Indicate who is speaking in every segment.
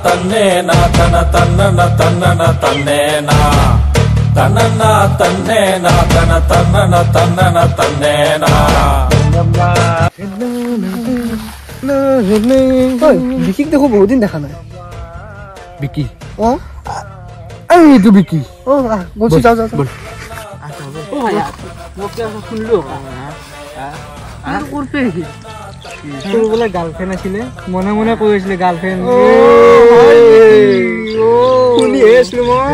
Speaker 1: ತನ್ನೇನ ತನ ತನ್ನನ ತನ್ನನ ತನ್ನೇನ ತನ್ನನ ತನ್ನೇನ ತನ ತನ್ನನ ತನ್ನನ ತನ್ನೇನ.
Speaker 2: বিকিক দেখো বহুত দিন দেখা নাই।
Speaker 3: বিকি?
Speaker 2: অ,
Speaker 3: এইটো বিকি।
Speaker 2: অ, বলছি যাও যাও।
Speaker 4: তোৰ বোলে গাৰ্লফ্ৰেণ্ড আছিলে, মনে মনে কৈ আছিলে গাৰ্লফ্ৰেণ্ড, শুনিহে আছিলো মই।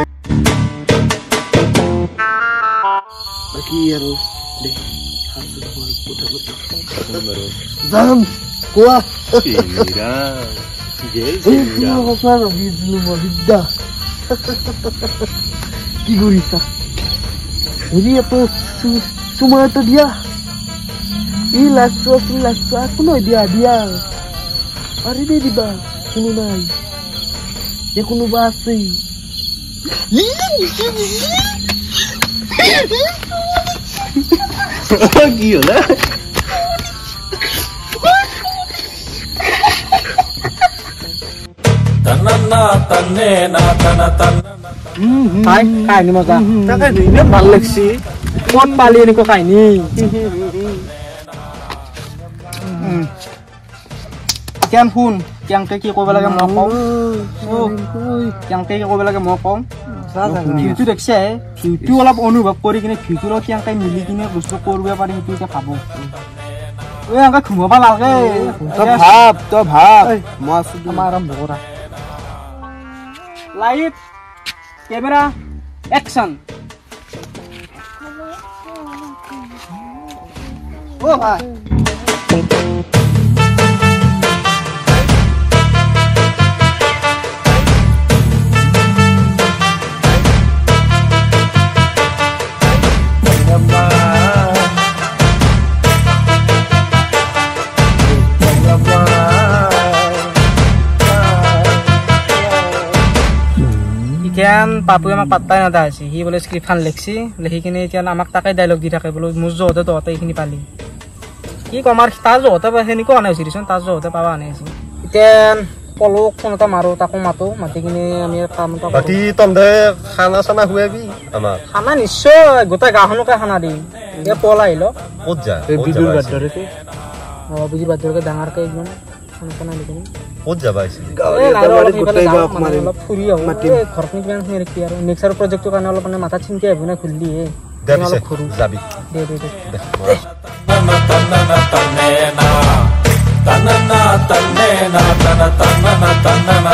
Speaker 2: বাকী আৰু যাম কোৱা। কি কৰিছা? হেৰি আকৌ চুমা এটা দিয়া। এই লাজটো আছিল, লাজটো একো নহয়, দিয়া দিয়া, পাৰিবি দিবা। কোনো নাই, এই কোনোবা আছে।
Speaker 3: কি হলে?
Speaker 1: ತನ್ನನ್ನ ತನ್ನೇನ ತನ ತನ್ನ.
Speaker 4: কাহিনী মজা,
Speaker 2: ইমান ভাল লাগছি।
Speaker 4: ক'ত পালি এনেকুৱা কাহিনী? এতিয়া শুন, কেনেকে কি কৰিব লাগে মই কওঁ। কেনেকে কি কৰিব লাগে মই কওঁ। ভিউটো দেখছে, ভিউটো অলপ অনুভৱ কৰি কিনে ভিউটোৰ লগত কেনেকে মিলি কিনে বস্তু কৰিব পাৰি সেইটো এতিয়া ভাবো। এই এনেকে ঘুমাব নালাগে।
Speaker 3: তই ভাব, তই ভাব, মই আছো।
Speaker 4: আমাৰ আৰম্ভ কৰা। Light, camera, action.
Speaker 2: অ ভাই,
Speaker 4: এতিয়া পাপুৱে আমাক পাত্তাই নাদা হৈছে। সি বোলে স্ক্ৰিপ্টখন লিখছি, লিখি কিনে এতিয়া আমাক তাকে ডাইলগ দি থাকে, বোলো মোৰ যহতে তহঁতে এইখিনি পালি। কি ক'ম আৰু, তাৰ যহতে সেনেকুৱা হোৱা নাই হৈছে দেচোন, তাৰ যহতে পাবা নাই হৈছে। এতিয়া পলক ফোন এটা মাৰো, তাকো মাতো, মাতি কিনে আমি কাম এটা।
Speaker 3: বাকী তন্ধে খানা চানা খুৱাবি আমাক?
Speaker 4: খানা নিশ্চয়, গোটেই গাঁওখনকে খানা দিম। এতিয়া পল আহিল।
Speaker 3: ক'ত যা?
Speaker 4: অঁ, বিজুৰ বাদৰকে ডাঙৰকে একদম খানা চানা দি কিনে।
Speaker 3: ক'ত যাবা?
Speaker 4: অলপ ফুৰি আহোঁ, ঘৰত কিমান শুনি ৰাখি আৰু নেক্সট আৰু প্ৰজেক্টটোৰ কাৰণে অলপ মানে মাথা চিন্তি আহিব না, খুলি অলপ ঘূৰো।
Speaker 3: যাবি?
Speaker 4: দে দে দে।
Speaker 1: ತನ್ನನ ತನ್ನೇನ ತನ್ನನ ತನ್ನೇನ ತನ ತನ್ನನ ತನ್ನನ